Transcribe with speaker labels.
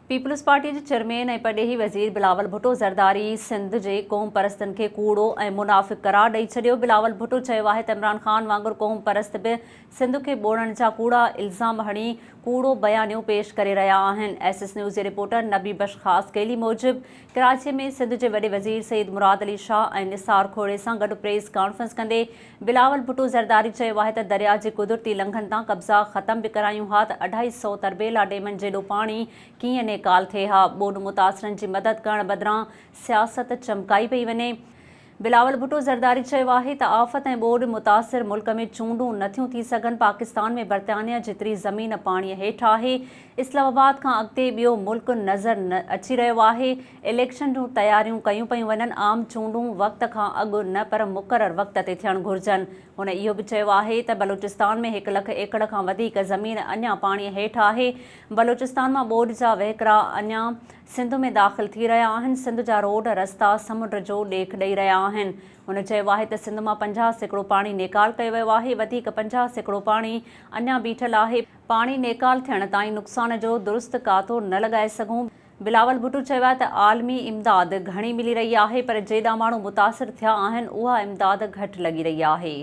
Speaker 1: Peoples party جي chairman ۽ پرڏيهي وزير بلاول ڀٽو زرداري سنڌ جي قومپرستن کي ڪوڙو ۽ منافق قرار ڏئي ڇڏيو. بلاول ڀٽو چيو آهي ته عمران خان وانگر قومپرست به سنڌ کي ٻوڙڻ جا ڪوڙا الزام هڻي ڪوڙو بيانيو پيش ڪري رهيا آهن. ايس ايس نيوز جي رپورٽر نبي بخش خاصخيلي موجب ڪراچي ۾ سنڌ جي وڏي وزير سيد مراد علي شاهه ۽ نثار کوڙي سان گڏ پريس ڪانفرنس ڪندي بلاول ڀٽو زرداري چيو آهي ته درياء جي قدرتي لنگهن تان قبضا ختم به ڪرايون ها ته اڍائي سئو تربيلا ڊيمن جيڏو پاڻي ڪيئن نيڪال ٿئي ها، ٻوڏ متاثرن جي مدد ڪرڻ بدران سياست چمڪائي پئي وڃي. بلاول ڀٽو زرداري چيو آهي ته آفت ۽ ٻوڏ متاثر ملڪ ۾ چونڊون نٿيون ٿي سگهن، پاڪستان ۾ برطانيا جيتري زمين پاڻي هيٺ آهي، اسلام آباد کان اڳتي ٻيو ملڪ نظر نه اچي رهيو آهي، اليڪشن جون تياريون ڪيون پيون وڃن، عام چونڊون وقت کان اڳ نه پر مقرر وقت تي ٿيڻ گهرجن. هن اهو به چيو آهي ته بلوچستان ۾ هڪ لک ايڪڙ کان وڌيڪ زمين اڃا پاڻي هيٺ آهي، بلوچستان مان ٻوڏ جا وهڪرا اڃا سنڌ ۾ داخل ٿي رهيا آهن، سنڌ جا روڊ رستا سمنڊ جو ڏيک ڏئي رهيا آهن. هن چيو آهي ته سنڌ مان 50% پاڻي نيڪال ڪيو ويو آهي، وڌيڪ 50% پاڻي اڃا بيٺل آهي، پاڻي نيڪال ٿيڻ تائين نقصان جو درست ڪاٿو نه لڳائي سگهون. بلاول ڀٽو چيو آهي ته عالمي امداد گهڻي ملي رهي آهي پر جيڏا ماڻهو متاثر ٿيا آهن اها امداد گهٽ لڳي رهي آهي.